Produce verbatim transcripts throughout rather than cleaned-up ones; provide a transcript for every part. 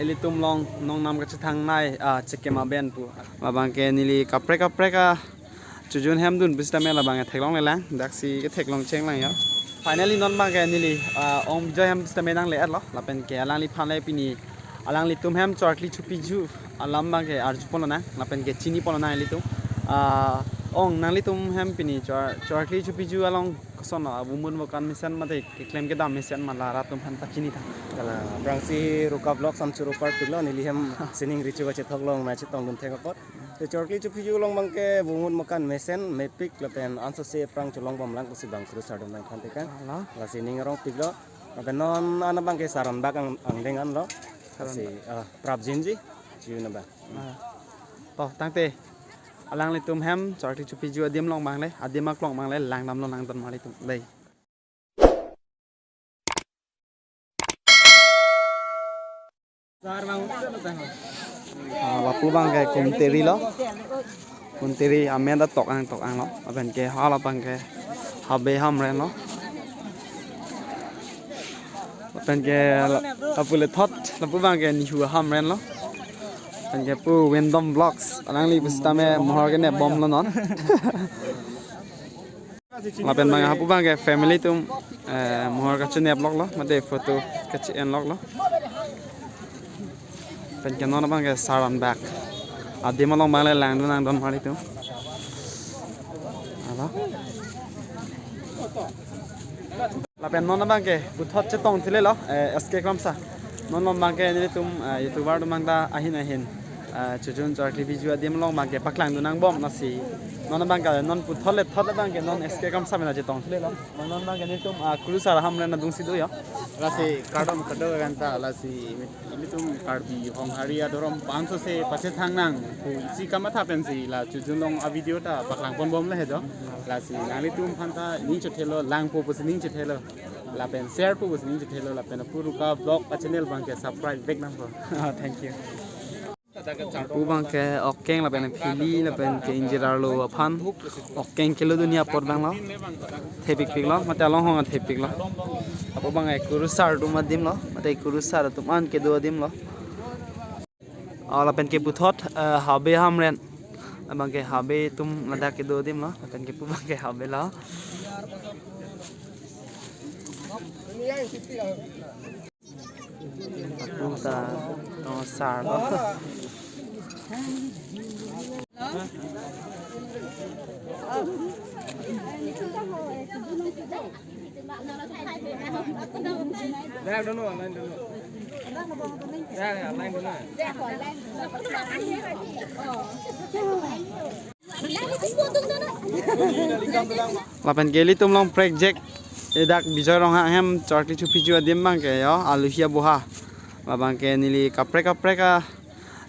Ilitum along nongnam kachethangnei, ah, Chekem aben pu. Labang ke neli kaprek kaprek a chojun hem dun pusitame labang ke theklonglelang, daksi ketheklong chenglang ya. Finally non abang ke neli, ah, Ong Bijoy hem pusitame nangle-etlo, lapen ke alangliphan le pini alanglitum hem Choarkli Chopiju alam abang ke arjupon lonang, lapen ke chiniponlonang ilitum. Ah, Ong, nanglitum hem pini Choar-, Choarkli Chopiju along kosonlo, ah, bumut mokan mesen mate keklem kedam mesen ma la rat atum aphan pachinitha. Kalang, aphrangsi Ruka Vlogs an choro parpiklo, neli hem sining recho kachethoklong nangchetongdun thek apot. Te Choarkli Chopiju along abang ke bumut mokan mesen mepik lapen ansose aphrang cholongbomlang pusi bang kurusar atum nangthan tekang. Hala. Lasi ning arongpiklo. Lapen non an abang ke Saranbag ang-, angdeng anlo. Saran. Lasi, ah, prapjinji. Jiu naba. Ah. To, tangte. Alanglitum hem Choarkli Chopiju adim along abang le, adim aklong abang le, langdamlonang don marlitum. Dei. Ah, lapu abang ke Kumteri lo. Kumteri amen ta Tokang, Tokang lo. Lapen ke hala abang ke Habe Hamren lo. Lapen ke la-, lapu lethot, lapu abang ke Nihu Hamren lo. Lapen ke pu Windom Vlogs, alangli pusitame mohor kenepbomlo non. Lapen abang hapu abang ke family atum, eh, mohor kacheneploklo, mate photo kache-enloklo. Lapen ke non abang ke Saranbag adim along abang le langdunang don marlitum. Hala. Lapen non abang ke puthot chetongthulo, eh, S K Kramsa. Non along abang ke nelitum, eh, YouTuber atum abang ta ahin ahin, eh, chojun Choarkli Biju adim along abang ke paklangdunangbom, lasi non abang ke non puthot lethot abang ke non S K Kramsa mena chetongthulo. Non abang ke nelitum, ah, Kurusar Hamren adungsi do ya. Lasi kardom kado kan ta, lasi ilitum Karbi Honghari adhorom pansose pachethangnang pu isi kamatha pensi la chojun along a-video ta paklangponbomlo he jo. Lasi nanglitum aphan ta ning chethelo, langpo pusi ning chethelo. Lapen share po pusi ning chethelo, lapen pu Ruka Vlog a-channel abang ke subscribe back nangpo. Thank you. Pu abang ke okkeng lapen phili lapen ke ingjir arlo aphan okkeng kelodunji apor abang lo. Thepikpiklo, mate along hong thepiklo. Apu abang ke Kurusar atum adim lo, mate Kurusar atum an kedo adim lo. Oh, lapen ke puthot, eh, Habe Hamren. Abang ke Habe atum ladak kedo adim lo, lapen ke pu abang ke Habe lo. Apu ta tongsar lo. Lapen ke ilitum along prekjak, eh, dak Bijoy Ronghang hem Choarkli Chopiju adim abang ke yo, aluhi aboha. Labang ke neli kaprek kaprek a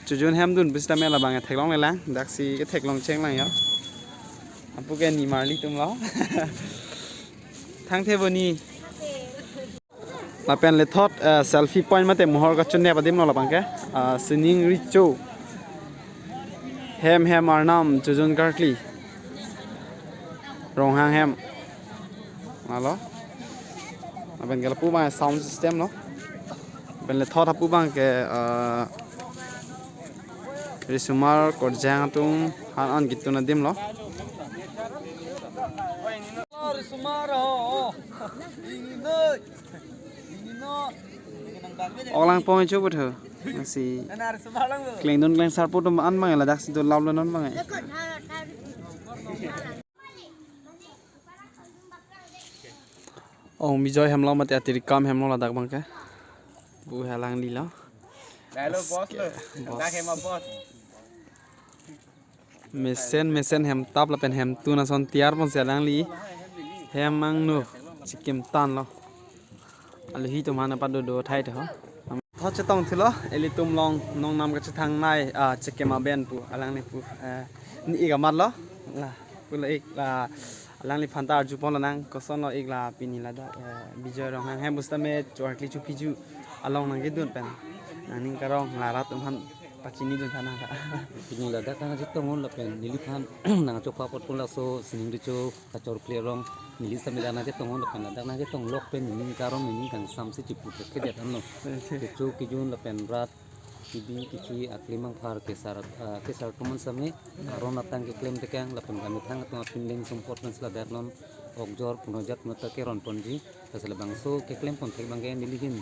chojun hem dun pusitame labang ke theklonglelang, daksi ketheklong chenglang yo. Apu ke ni marlitum lo. Thangthe boni. Lapen lethot, eh, selfie point mate mohor kachenep adim lo labang ke. Ah, sining recho. Hem hem arnam chojun Karkli. Ronghang hem. Alo. Lapen ke lapu abang sound system lo. Lapen lethot hapu abang ke, eh, risomar korjang atum han an gitun adim lo. Risomar ho. Oklangpon cho butho. Lasi klengdun klengsar po atum an abang ladaksi dolaplo non abang. Ong Bijoy hem lo mate Atirikam hem lo ladak abang ke. Bu halang lilo. Dai lo boss lo. Boss. Dak hem a boss. Mesen mesen hem tap lapen hem tun ason tiyar ponsi alangli hem angno chikim tan lo. Aluhi atum han apado do thai tho. Thot chetongthulo, ilitum along nongnam kachethangnei, ah, Chekem aben pu, alangli pu, eh, ne-ik amat lo, la, pulo ik la, alangliphan ta arjupon lonang, kosonlo ik la pini ladak, eh, Bijoy Ronghang hem pusitame Choarkli Chopiju along nangkedun pen, nangning karong la rat atum aphan pachinidun tha nang tha. Pini ladak nangchetong-o lapen neliphan nangchokpa apot pu laso sining recho kachorkli arong neli sitame ladak nangchetong-o lapen ladak nangchetonglok pen nening karong nening kangsamsi chipu thekthedet anlo. Kecho kejun lapen rat Kibi kithi aklim angphar kesar, ah, kesar atum an same aron atang keklem tekang lapen kami thang atum apindeng sumpot lapen seladak non okjor punojat mata keron ponji. Lasi labangso keklem pon thek abangke neli hin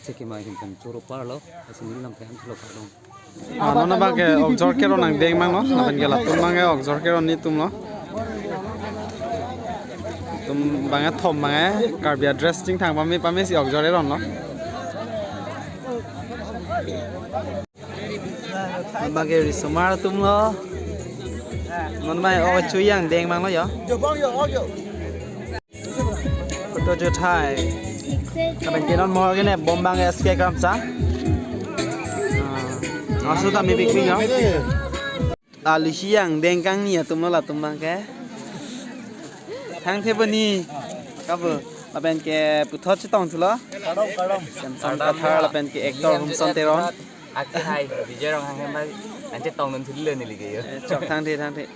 chekima hin pen choro parlo, lasi neli lam thek an thulo kardom. Ah, non abangke okjor keron angdeng abang non, lapen ke latum abangke okjor keron netum lo. Latum abangke thom abangke Karbi dress chingthang pame pame si okjor eron lo. Abangke risomar atum lo. Non abang ok chui angdeng abang lo yo. Photo chuthai. Lapen ke non mohor kenep bom abang S K Kramsa. Ah, asu ta mepik pik yo. Alusi angdeng kangni atum lo latum abangke. Thangthe boni. Kabo. Lapen ke puthot chetong thulo. Samson Kathar lapen ke actor Humson Teron. Ake hai, Vijay Ronghang hem hai, anche tong nun thulile neli ke yo. Eh, chok thangthe, thangthe.